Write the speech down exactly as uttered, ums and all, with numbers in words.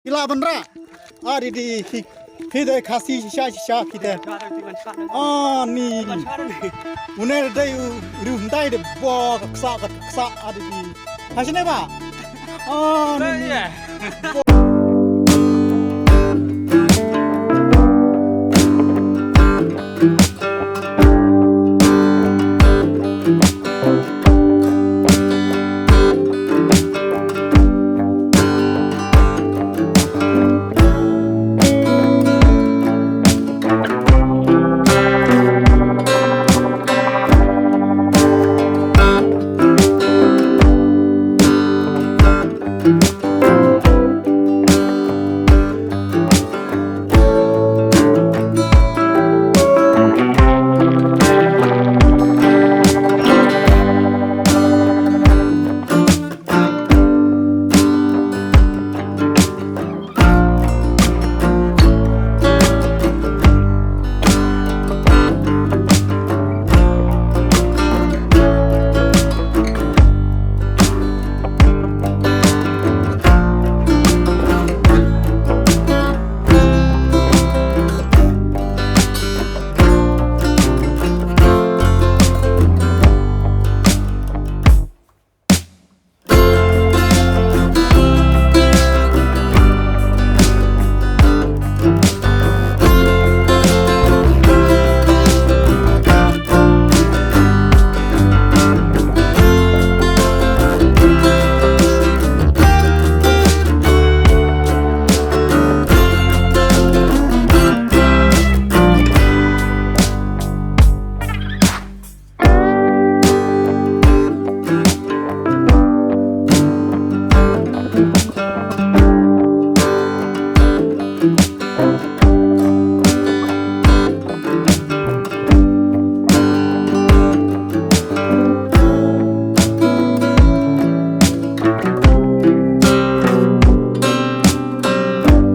Ki lah ban rah. Ah, di di. Ki, ki dei Khasi shisha shisha ki dei. Ah, ni. Une dei u riewhyndai de bo ka ksa ka ksa, ah, di di. Ha shane ba? Ah, ni. Ni.